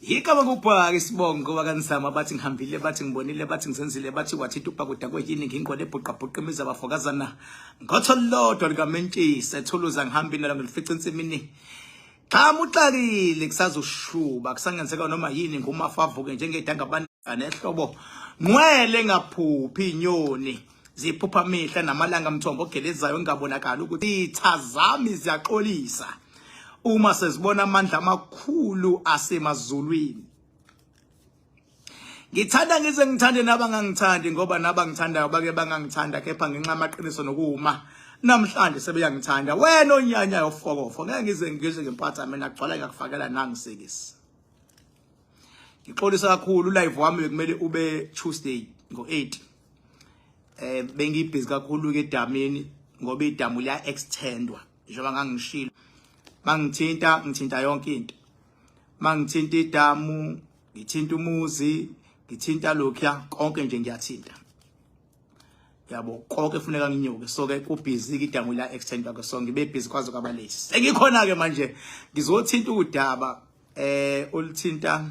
Yikho ngubhaka isibongo bakaNzama, bathi ngihambile, bathi ngibonile, bathi ngizenzile, bathi wathinta ubhakuda kweyini, ngingqwele ebhuqabhuqa imizi abafokazana ngotho lodwa likamentshisi ethuluza, ngihambile nalo ngilifica ensimini. Xa uxakile kusazoshuba, kusangenzeka noma yini, ngumafa avuke njengedanga nehlobo nqwele ngaphuphi inyoni ziphupha mihla namalanga, mthombo ogelezayo ngabonakala ukuthi itha zami ziyaxolisa uma sezibona amandla amakhulu asemazulwini. Ngithanda ngize ngithande nabangangithandi, ngoba nabangithandayo bake bangangithanda, kepha ngenxa yamaqiniso nokuma namhlanje sebeyangithanda. Wena onyanyayo fokofo, ngeke ngize ngizwe ngempatha mina gcwala ngakufakela nangisikisi. Ngixolisa kakhulu, live wami bekumele ube Tuesday ngo8. Bengibhizi kakhulu ke edamini, ngoba idamu liya extendwa njengoba ngangishilo. Mangithinta ngithinta yonke into. Mangithinta idamu, ngithinta umuzi, ngithinta lokhuya, konke nje ngiyathinta. Yabo, konke kufuneka nginyuke, so ke kubhizi ke, idamu la extendwa ke, so ngibe busy kwaze kwaba late. Sengikhona ke manje, ngizothinta udaba oluthinta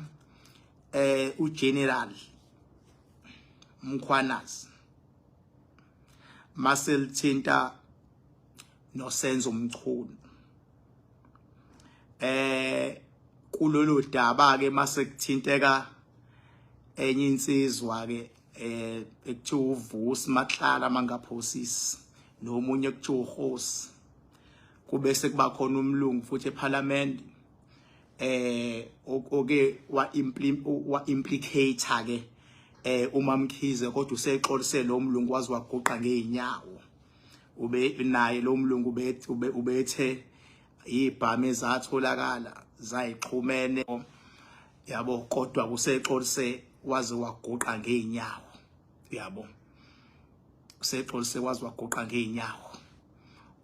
uGeneral Mkhwanazi, mase lithinta noSenzo Mchunu. Kulolu daba ke mase kuthinteka enye insizwa ke ekuthiwa uVusi Matlala mangaphosisi, nomunye ekuthiwa uHosi, kube sekuba khona umlungu futhi eParliament oke wa implicate ke uMamkhize, kodwa usexolise lo mlungu, wazi waguqa ngeenyawo. Ube naye lo mlungu ubethe ibhamu ezatholakala zayixhumene, yabo, kodwa kusexolise waze waguqa ngeenyawo, yabo, usexolise waze waguqa ngeenyawo,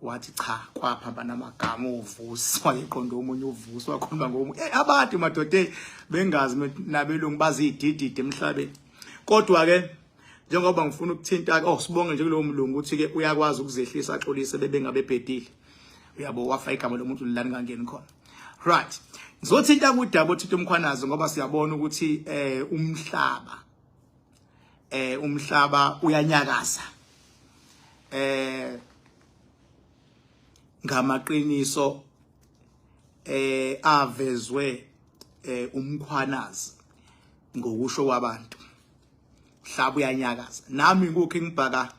wathi cha, kwaphambana amagama. UVusi wayeqonda omunye uVusi, wakhuluma ngomunye. Hey, abantu madoda bengazi nabelungu bazididide emhlabeni. Kodwa ke njengoba ngifuna ukuthinta, oh, sibonge nje kulowo mlungu ukuthi ke uyakwazi ukuzehlisa axolise bebengabebhedile, uyabo, wafa igama lomuntu lilani kangeni khona. Right, ngizothinta kudaba othinta uMkhwanazi, ngoba siyabona ukuthi umhlaba uyanyakaza ngamaqiniso avezwe uMkhwanazi. Ngokusho kwabantu mhlaba uyanyakaza, nami ngukho ngibhaka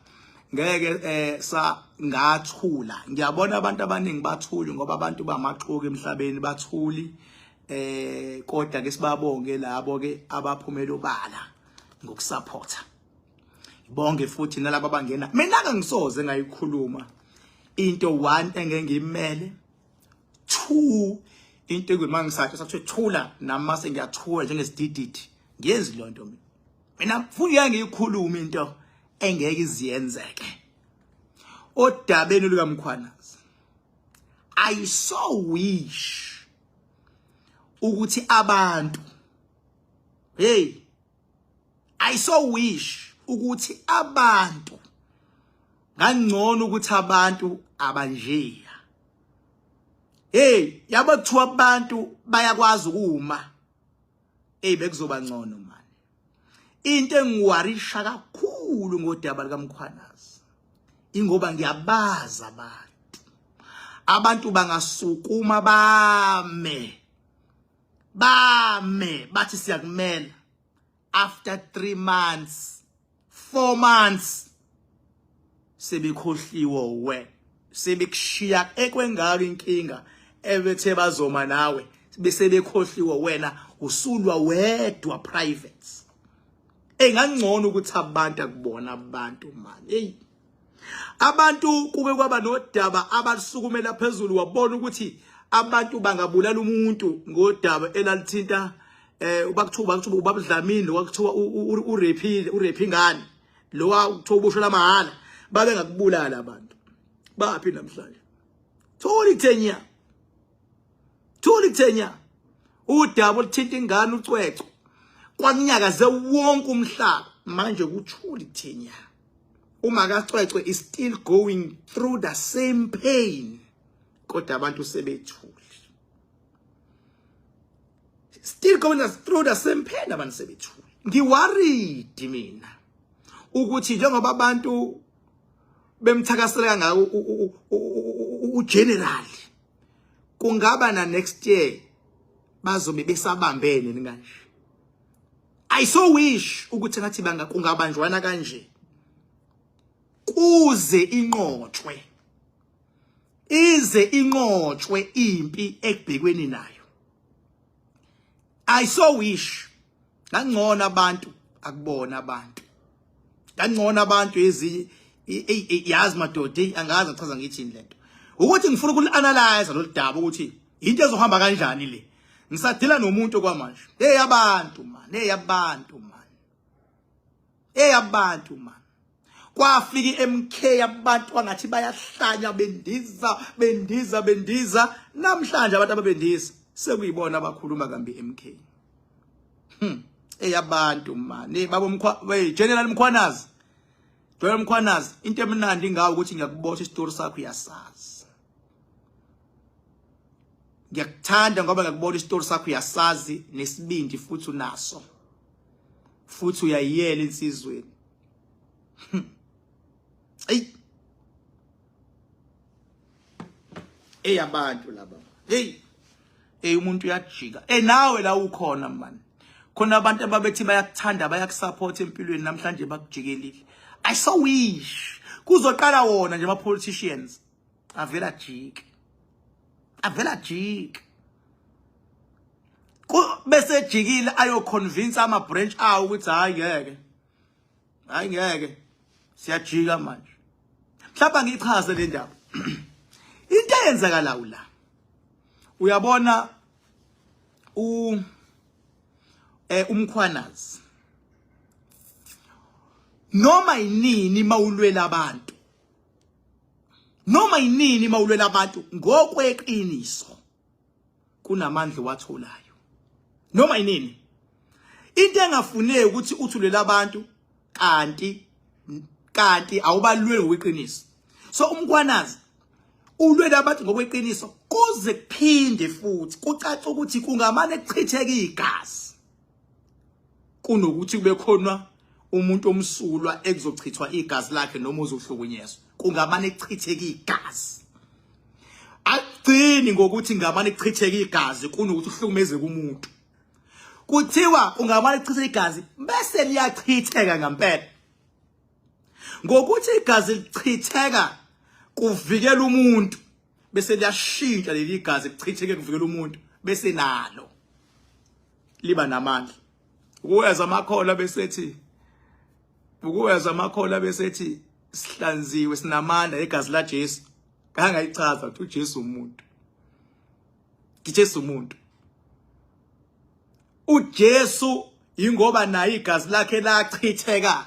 ngeke sa ngathula. Ngiyabona abantu abaningi bathuli ngoba abantu bamaxoki emhlabeni bathuli, kodwa ke sibabonge labo ke abaphumela obala ngokusupporta, bonke futhi nalabo abangena. Mina ke ngisoze ngayikhuluma into one engeke ngimele, two into ekuyima ngisathi sathiwe thula, nami mase ngiyathula njengesidididi, ngiyenzi lo nto mina. Mina futhi ngeke ngiyikhulume into engeke iziyenzeke. Odabeni lukaMkhwanazi, I so wish ukuthi abantu, hey, I so wish ukuthi abantu ngangcono ukuthi abantu abanjeya. Hey, yabo, kuthiwa abantu bayakwazi ukuma, hey, bekuzoba ngcono man. Into engiwarisha kakhulu ngodaba likaMkhwanazi ingoba ngiyabaza abantu bangasukuma bame bame bathi siyakumela, after 3 months, 4 months, sebekhohliwe we, sebekushiya ekwengaka inkinga ebethe bazoma nawe, bese bekhohliwe, wena usulwa wedwa private. Engangcono ukuthi abantu akubona abantu man. Hey, abantu kuke kwaba nodaba abalisukumela phezulu, wabona ukuthi abantu bangabulala umuntu ngodaba elalithinta ubakuthiwa ubabudlamini, kwakuthiwa urephile, urephe ingane, lo kuthiwa ubushwe lamahhala, babe ngakubulala abantu. Baphi namhlanje? Thuli kuthenya, thuli kuthenya. Udaba oluthinta ingane uCwecwe kwakunyakaze wonke umhlaba, manje kuthuli kuthenya. Uma kaCwecwe is still going through the same pain, kodwa abantu sebethuli. Still going through the same pain abantu sebethule. Ngiworried mina ukuthi njengoba abantu bemthakasela kangaka ugeneral, kungaba na next year bazobe besabambene kanje. I so wish ukuthi ngathi banga kungabanjwana kanje kuze inqotshwe, ize inqotshwe impi ekubhekweni nayo. I so wish kangcono abantu akubona abantu kangcono abantu ezinye. Yazi madoda, angazi ngichaza ngithini lento, ukuthi ngifuna ukuli-analyze lolu daba ukuthi into ezohamba kanjani le. Ngisadila nomuntu kwamanje. Hey abantu man, hey abantu man, hey abantu man. Kwafika iMK, abantu wangathi bayahlanya, bendiza bendiza bendiza. Namhlanje abantu ababendiza sekuyibona abakhuluma kambi MK. Eyabantu man. Hey baba Mkhwa, hey General Mkhwanazi, General Mkhwanazi, into emnandi ngawo ukuthi ngiyakubosha, isitori sakho uyasazi. Ngiyakuthanda ngoba ngiyakubona, isitori sakho uyasazi, nesibindi futhi unaso, futhi uyayiyela insizweni. Ey, eyabantu laba. Hey hey, umuntu uyajika. Eh, nawe la ukhona man, khona abantu ababethi bayakuthanda, bayakusupport empilweni, namhlanje bakujikelile. I so wish kuzoqala wona nje ama politicians avela jike, avela jike, bese ejikile ayo convince ama branch awo ukuthi hayi ngeke, hayi ngeke, siyajika manje. Mhlawumbe ngichaze le ndaba, into eyenzakalayo la. Uyabona u uMkhwanazi, noma yinini mawulwela abantu, noma yinini mawulwela abantu ngokweqiniso, kunamandla watholayo. Noma yinini into engafuneki ukuthi uthulele abantu kanti awubalweli ngokweqiniso. So uMkhwanazi ulwela abantu ngokweqiniso, kuze kuphinde futhi kucace ukuthi kungamane kuchitheke igazi kunokuthi kube khona umuntu omsulwa ekuzochithwa igazi lakhe noma uzohlukunyezwa. Kungamane kuchitheke igazi, agcini ngokuthi ngamane kuchitheke igazi kunokuthi uhlukumezeke umuntu. Kuthiwa kungamane kuchitheke igazi, bese liyachitheka ngempela. Ngokuthi igazi lichitheka kuvikela umuntu, bese liyashintsha leli gazi kuchitheke kuvikela umuntu, bese nalo liba namandla. Ukuweza amakhola besethi, ukuweza amakhola besethi sihlanziwe, sinamandla egazi la Jesu. Kangayichaza ukuthi uJesu umuntu, uJesu umuntu, uJesu ingoba naye igazi lakhe lachitheka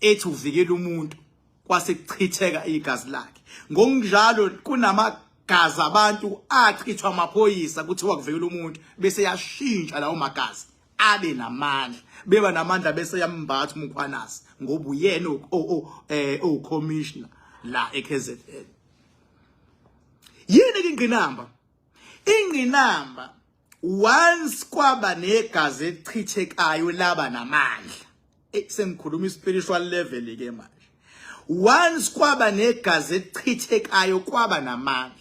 ethi uvikela umuntu, kwase kuchitheka igazi lakhe. Ngokunjalo kunamagazi abantu achithwa amaphoyisa kuthiwa kuvikela umuntu, bese yashintsha lawo magazi abe namandla, beba namandla, bese yambatha uMkhwanazi ngoba uyena owucommissioner la eKZN. Yini ingqinamba? Ingqinamba, once kwaba negazi elichithekayo laba namandla, sengikhuluma i-spiritual level ke manje, once kwaba negazi elichithekayo kwaba namandla,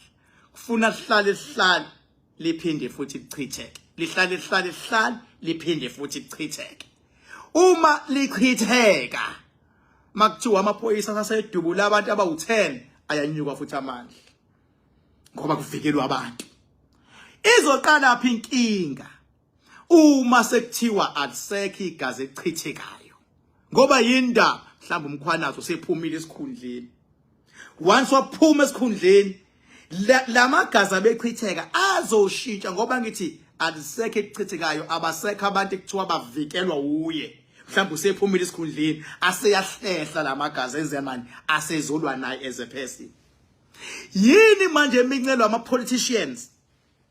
kufuna sihlale sihlale liphinde futhi lichitheke, lihlale lihlale lihlale liphinde futhi lichitheke. Uma lichitheka, makuthiwa amaphoyisa asedubula abantu abawu10, ayanyuka futhi amandla ngoba kuvikelwa abantu. Izoqala phi inkinga? Uma sekuthiwa alisekho igazi elichithekayo, ngoba yindaba mhlawumbe uMkhwanazi usephumile esikhundleni. Once waphuma esikhundleni, lamagazi abechitheka azoshintsha, ngoba ngithi alisekho ekuchithekayo, abasekho abantu ekuthiwa bavikelwa uye. Mhlawumbe usephumile esikhundleni, aseyahlehla lamagazi, enze manje asezolwa naye as a person. Yini manje emincelo ama politicians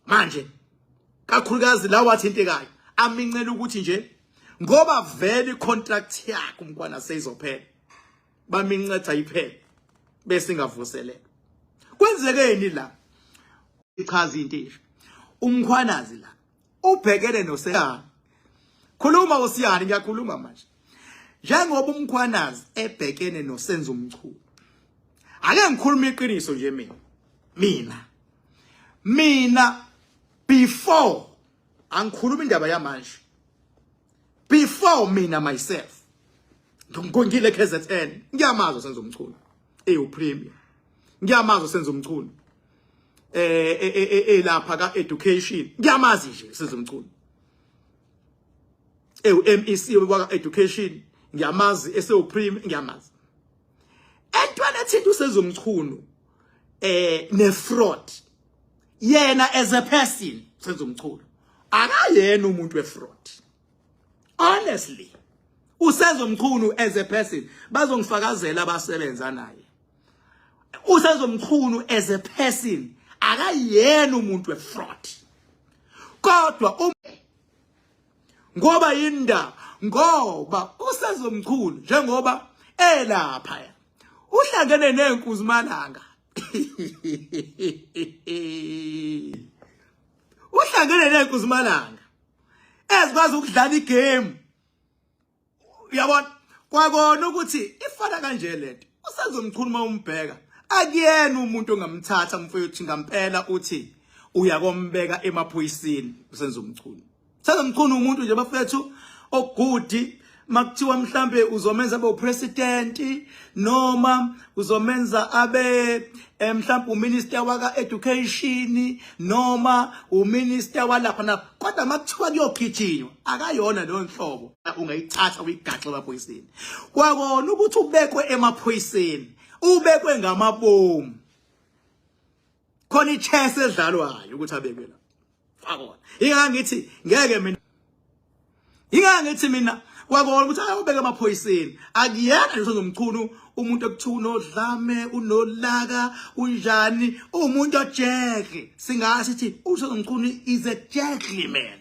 manje, kakhulukazi lawa athintekayo, amincela ukuthi nje ngoba vele icontract yakhe uMkhwana seyizophela, bamincetha iphele bese ingavuselelwa? Kwenzekeni la? Ichaza into esho uMkhwanazi la. Ubhekene noSiyani. Khuluma uSiyani ngiyakhuluma manje. Njengoba uMkhwanazi ebhekene noSenzo Mchunu. Ake ngikhulume iqiniso nje mina. Mina. Mina before angikhuluma indaba yamanje. Before mina myself ngikongile KZN ngiyamazi uSenzo Mchunu. Eyu premier. Ngiyamazi uSenzo Mchunu. Eh, eh, eh, eh lapha ka education ngiyamazi nje Senzo Mchunu. Ewu MEC waka education ngiyamazi esewu premier ngiyamazi. Entwana ethinta uSenzo Mchunu eh ne fraud yena as a person Senzo Mchunu akayena umuntu we fraud honestly uSenzo Mchunu as a person bazongifakazela abasebenza naye uSenzo Mchunu as a person akayena umuntu we fraud kodwa um, ngoba yinda ngoba uSenzo Mchunu njengoba elapha uhlangene nenkuzimalanga uhlangene nenkuzimalanga ezikwazi ukudlala igame uyabona kwakona ukuthi ifana kanje lento uSenzo Mchunu uma umbheka akuyena umuntu ongamthatha mfowethu ngampela uthi uyakombeka emaphoyiseni uSenzo Mchunu Senzo Mchunu umuntu nje bafethu ogudi makuthiwa mhlambe uzomenza abe upresident noma uzomenza abe eh, mhlambe uminister waka education noma uminister walapha na kodwa makuthiwa kuyogijinywa akayona leyo nhlobo ungayithatha uyigaxe emaphoyiseni kwakona ukuthi ubekwe emaphoyiseni ubekwe ngamabomu khona ichess edlalwayo ukuthi abekwe la kwakona ingaka ngithi ngeke mina ingaka ngithi mina kwakona ukuthi ayobeka emaphoyiseni akuyena nje uMchunu umuntu ekuthiwa unodlame unolaka unjani umuntu ojeke singasho sithi uSoMchunu is a gentleman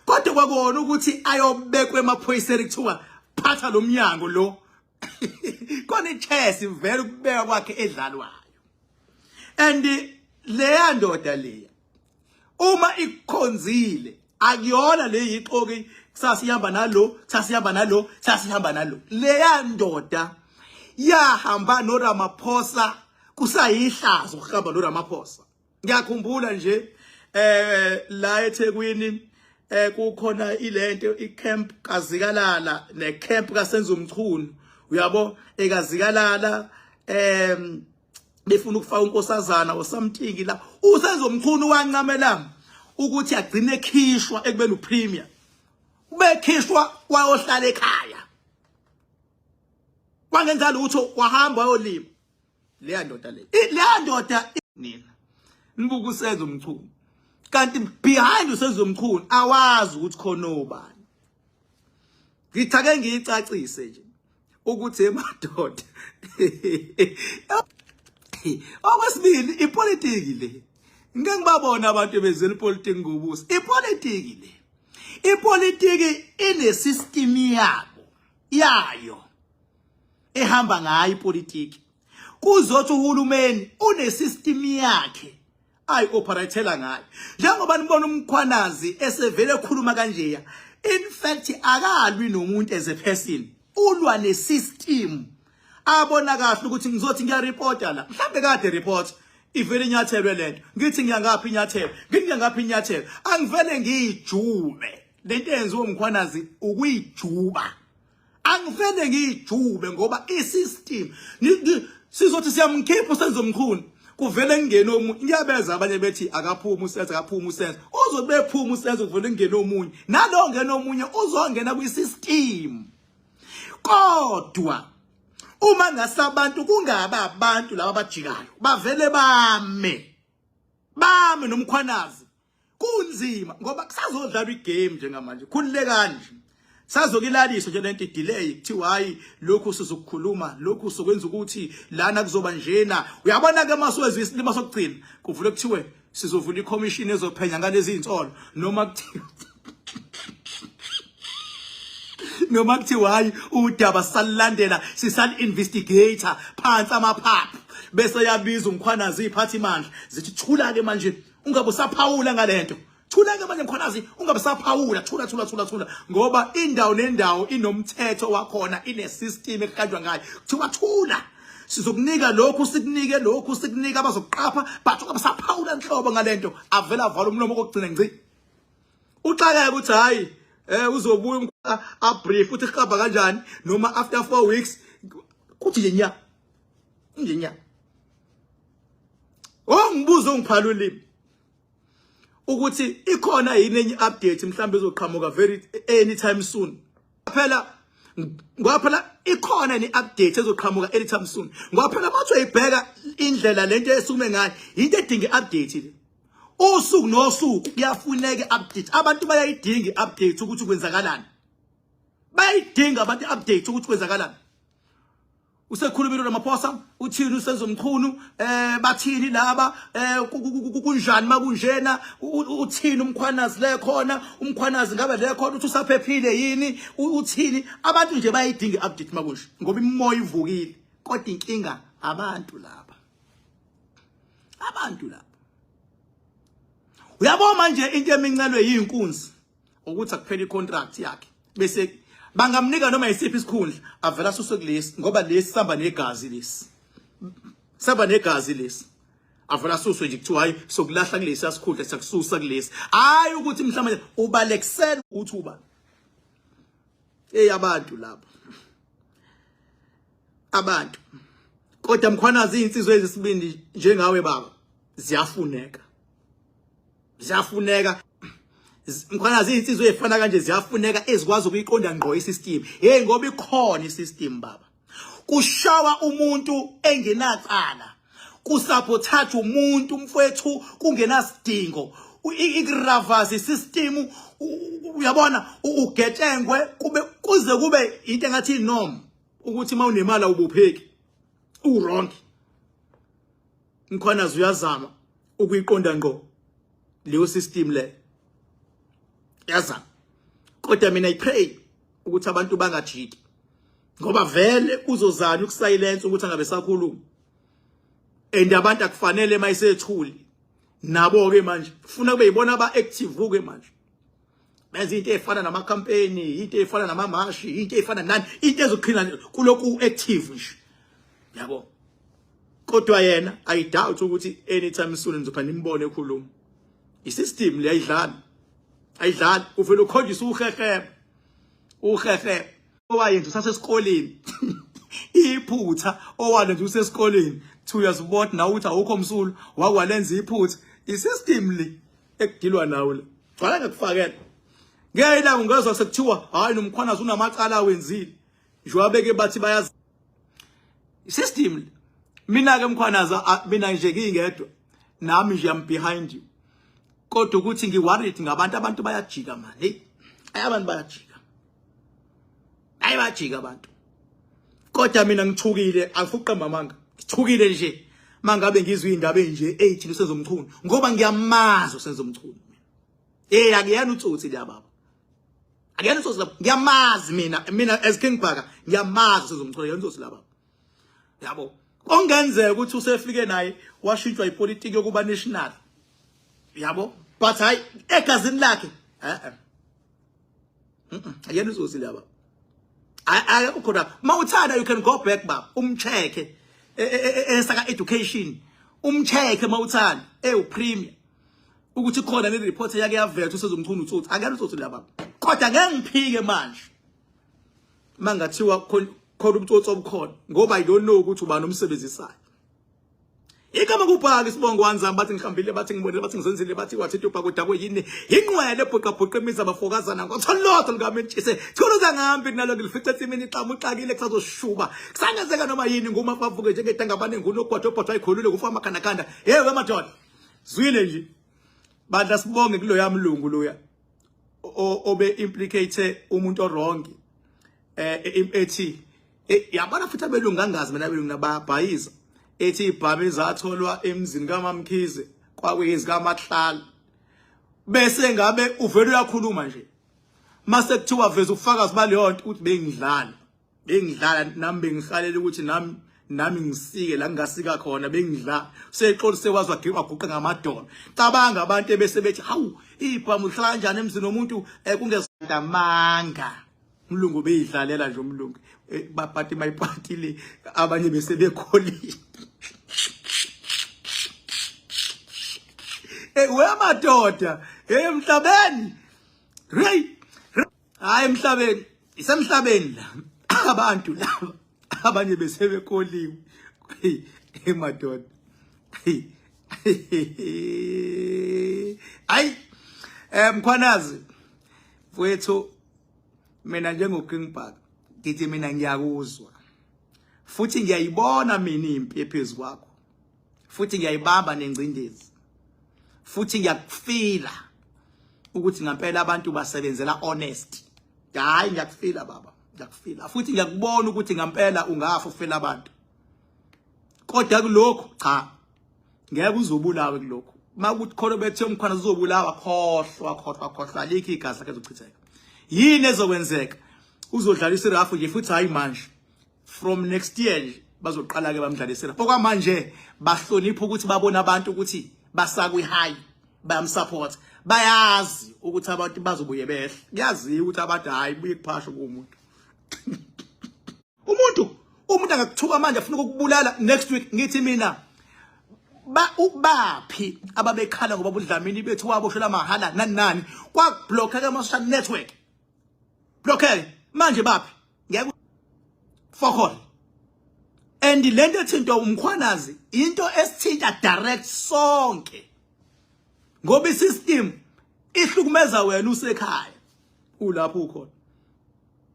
kodwa kwakona ukuthi ayobekwa emaphoyiseni kuthiwa phatha lo mnyango lo khona ichess vele ukubeka kwakhe edlalwayo and leya ndoda leya uma ikukhonzile akuyona le yixoki kusasa ihamba nalo kusasa ihamba nalo kusasa ihamba nalo leya ndoda yahamba noRamaphosa kusayihlazo ukuhamba noRamaphosa ngiyakhumbula nje eh la eThekwini eh kukhona ilento icamp kaZikalala necamp kaSenzo Mchunu uyabo ekaZikalala em befuna ukufaka unkosazana or something la uSenzo Mchunu wancamela ukuthi agcine ekhishwa ekubeni upremier ubekhishwa wayohlala ekhaya wangenza lutho wahamba wayolima leya ndoda le leya ndoda nina nibuka uSenzo Mchunu kanti behind uSenzo Mchunu awazi ukuthi khona obani ngithi ake ngiyicacise nje ukuthi emadoda okwesibili ipolitiki le ngike ngibabona abantu bezela ipolitiki ngobuso ipolitiki le ipolitiki ine system yabo yayo ehamba ngayo ipolitiki kuzothi uhulumeni une system yakhe ayi-operate-ela ngayo njengoba nibona uMkhwanazi esevele ekhuluma kanjeya in fact akalwi nomuntu as a person ulwa ne-system abona kahle ukuthi ngizothi ngiyareporta la mhlambe kade report ivele inyathelwe lento ngithi ngiyangaphi inyathelo ngithi ngiyangaphi inyathelo angivele ngiyijube lento eyenziwa uMkhwanazi ukuyijuba angifele ngiyijube ngoba isystem sizothi siyamkhipha uSenzo Mchunu kuvele kungene omunye ngiyabeza abanye bethi akaphuma uSenzo akaphuma uSenzo uzobe bephuma uSenzo kuvele kungene omunye nalo ngena omunye uzongena kwisystem kodwa uma ngasabantu kungaba abantu laba abajikayo bavele bame bame noMkhwanazi kunzima ngoba kusazodlalwa igame njengamanje khululekani nje sazokilaliswa nje lento delay kuthiwa hayi lokhu sizokukhuluma lokhu sokwenza ukuthi lana kuzoba njena uyabona ke maswezwe isilima sokugcina kuvule kuthiwe sizovula icommission ezophenya ngalezi insolo noma kuthiwa noma kuthiwa hayi udaba salilandela sisal investigator phansi amaphaphu bese yabiza uMkhwanazi iphathi imandla zithi thula ke manje ungabe usaphawula ngalento Thula-ke manje Mkhwanazi, ungabe saphawula, thula thula thula thula, ngoba indawo nendawo inomthetho wakhona, ine-system ekuhanjwa ngayo. Kuthiwa thula, sizokunika lokhu, sikunike lokhu, sikunike abazokuqapha, but ungabe saphawula nhlobo ngalento. Avela avala umlomo kokugcina ngci. Uxakeke ukuthi hayi, uzobuya a brief uthi kuhamba kanjani, noma after 4 weeks kuthi nje nya nje nya. Ongibuza ungiphala ulimi ukuthi ikhona yini enye update mhlawumbe ezoqhamuka very anytime soon. Phela ngoba phela ikhona ni update ezoqhamuka anytime soon, ngoba phela mathi uyibheka indlela lento esukume ngayo, into edinga i-update le. Usuku nosuku kuyafuneka i-update, abantu bayayidinga i-update ukuthi kwenzakalani, bayayidinga abantu i-update ukuthi kwenzakalani. Usekhulumile Ramaphosa, uthini uSenzo Mchunu, bathini laba, kunjani makunjena, uthini uMkhwanazi le khona, uMkhwanazi ngabe le khona uthi usaphephile yini, uthini. Abantu nje bayayidinga i-update makunje, ngoba imimoya ivukile. Kodwa inkinga abantu laba, abantu laba uyabo manje into emincelwe yinkunzi ukuthi akuphela icontract yakhe, bese bangamnika noma yisiphi isikhundla, avela asuswe kulesi, ngoba lesi samba negazi, lesi samba negazi lesi, avela asuswe nje, kuthiwa hayi, sokulahla kulesi asikhundla, siyakususa kulesi. Hayi ukuthi mhlawumbe ubalekisela ukuthi uba hey, abantu lapha abantu. Kodwa Mkhwanazi, izinsizwa ezisibindi njengawe baba ziyafuneka, ziyafuneka Mkhwanazi, izinsizwa ezifana kanje ziyafuneka, ezikwazi ukuyiqonda ngqo isystem. Hey, ngoba ikhona isystem baba, kushawa umuntu engenacala, kusabotage umuntu mfowethu kungenasidingo, ikuravaza isystem, uyabona, ugetshengwe kube kuze kube into engathi norm ukuthi mawunemali awubopheki, uwrong. Mkhwanazi uyazama ukuyiqonda ngqo leyo system le, yazama, kodwa mina I pray ukuthi abantu bangajiki, ngoba vele kuzozana ukusilence ukuthi angabe sakhuluma, and abantu akufanele mayisethuli nabo ke manje kufuna kube yibona aba active ke manje, benza into ezifana nama campaign, into ezifana namamashi, into ezifana nani, into ezoqhina kulokhu active nje, yabo. Kodwa yena I doubt ukuthi anytime soon nizopha nimbone ekhuluma. Isystem leyayidlala, ayidlali, uvela ukhonjisa uheheba, uheheba owayenza usasesikoleni, iphutha owalenza usesikoleni, thi uyazibona nawe ukuthi awukho msulu, wakwalenza iphutha. Isystem le ekudilwa nawo le, gcwala ngekufakela ngeke ilanga ungezwa sekuthiwa hayi, noMkhwanazi unamacala awenzile, njengoba beke bathi bayazi system. Mina ke Mkhwanazi, mina nje ngingedwa nami nje I'm behind you, kodwa ukuthi ngi-worried ngabantu, abantu bayajika man. Hey, abantu bayajika, hayi, bayajika abantu. Kodwa mina ngithukile, angifuqe mamanga, ngithukile nje mangabe ngizwe indaba enje eyithi uSenzo Mchunu, ngoba ngiyamazi uSenzo Mchunu. Akuyena utsotsi la baba, akuyena utsotsi la, ngiyamazi mina, mina as King Bhaka ngiyamazi uSenzo Mchunu, akuyena utsotsi la baba, yabo. Ongenzeka ukuthi usefike naye washintshwa ipolitiki yokuba national, yabo, but hayi, egazini lakhe akuyena utsotsi la baba, akekho khona. Mawuthanda you can go back baba, umcheck esaka education, umcheck mawuthanda ewu premier ukuthi khona ne report yake yavela uSenzo Mchunu utsotsi, akuyena utsotsi la baba. Kodwa ngeke ngiphike manje mangathiwa khona ubutsotsi obukhona, ngoba I don't know ukuthi ubani umsebenzisayo. Igama kubhaka isibongo wanzami, bathi ngihambile, bathi ngibonile, bathi ngizenzile, bathi wathi ubhaka udakwe yini, inqwele ebhuqa bhuqa imizi abafokazana ngotholotho likamentshise thuluza ngambi kunalo ngilifice ensimini ixamu uxakile kusazoshuba kusangenzeka noma yini nguma bavuke njengedangabane ngunogwajo obhodwa ayikhulule kufa amakhandakhanda. Hey wemadoda, zwile nje bandla, sibonge kuloya mlungu loya obe implicate umuntu owrong, ethi yabona futhi abelungu angazi mina, abelungu nabayabhayiza, ethi ibhamu ezatholwa emzini kaMamkhize kwakuyezi kaMahlala, bese ngabe uvela uyakhuluma nje mase kuthiwa veza ubufakazi baleyo nto, ukuthi bengidlala, bengidlala nami, bengihalela ukuthi nami ngisike la ngingasika khona, bengidlala. Sexolise wazi waguqa ngamadolo. Cabanga abantu ebese bethi hawu. Ibhamu lihlala kanjani emzini womuntu eh, kungezamanga. Umlungu beyidlalela nje umlungu. Eh, bapati mayipatile abanye bese bekholile. Eh wemadoda, hey emhlabeni. Hey. Hayi emhlabeni, isemhlabeni la. Abantu laba abanye bese bekoliwe. Hey emadoda. Hey. Hayi. Eh Mkhwanazi mfowethu mina njengo King Bhaka ngithi mina ngiyakuzwa. Futhi ngiyayibona mina impi ephezulu kwakho. Futhi ngiyayibamba nengcindezi. Futhi ngiyakufila ukuthi ngempela abantu basebenzela honest. Hayi ngiyakufila baba, ngiyakufila. Futhi ngiyakubona ukuthi ngempela ungafa ufela abantu. Kodwa kulokhu cha ngeke uzobulawe kulokhu. Makuthi khona bethe umkhwana uzobulawa khohlwa khohlwa khohlwa alikho igazi lakhe ezochitheka. Yini ezokwenzeka? Uzodlalisa irafu nje futhi hayi manje. From next year nje bazoqala ke bamdlalisela. Okwamanje bahlonipha ukuthi babona abantu ukuthi basakwi high bayamsupport. Bayazi ukuthi abantu bazobuye behle. Kuyaziwa ukuthi abantu hayi buye kuphasha kumuntu. Umuntu umuntu angakuthuka manje afuna ukukubulala next week ngithi mina ba ubaphi ababekhala ngoba uDlamini bethu waboshela mahala nani nani kwakublockeka ama social network blockeke manje baphi ngeke fokol and lento ethintwa umkhwanazi into esithinta direct sonke ngoba isystem ihlukumeza wena usekhaya ulapho ukhona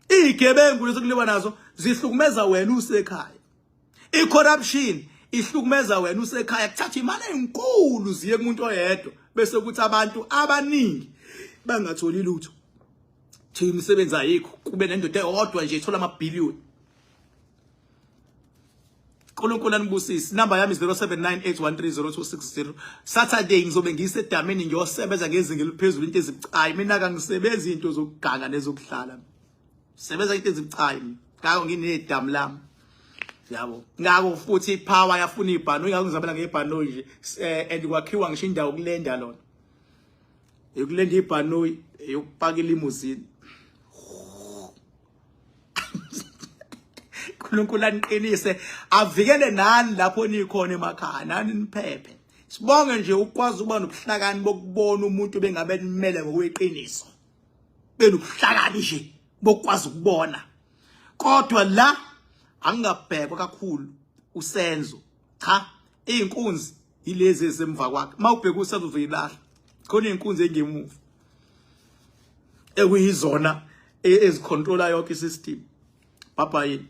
izigebengu lezo kuliwa nazo zihlukumeza wena usekhaya icorruption ihlukumeza wena usekhaya kuthatha imali enkulu ziye kumuntu oyedwa bese kuthi abantu abaningi bangatholi lutho thi imisebenzi ayikho kube nendoda eyodwa nje ithola amabhiliyoni uNkulunkulu anibusise. Inamba yami 0798130260. Saturday ngizobe ngisedamini ngiyosebenza ngezinga eliphezulu into ezibucayi. Mina kangisebenzi into zokuganga nezokudlala. Sebenza into ezibucayi. Ngakho nginedamu lami. Yabo. Ngakho futhi ipower yafuna ibhanoyi ngakho ngizabela ngebhanoyi nje eh, and kwakhiwa ngisho indawo kulenda lona. Yokulenda ibhanoyi yokupaka ilimuzini. uNkulunkulu aniqinise avikele nani lapho nikhona emakhaya nani niphephe sibonge nje ukwazi ukuba nobuhlakani bokubona umuntu bengabe nimele ngokweqiniso benobuhlakani nje bokwazi ukubona kodwa la angingabhekwa kakhulu usenzo cha izinkunzi yilezi ezisemva kwakhe mawubheka usenzo uzoyilahla khona izinkunzi engemuva ekuyizona ezicontrola yonke isystem. Bye bye.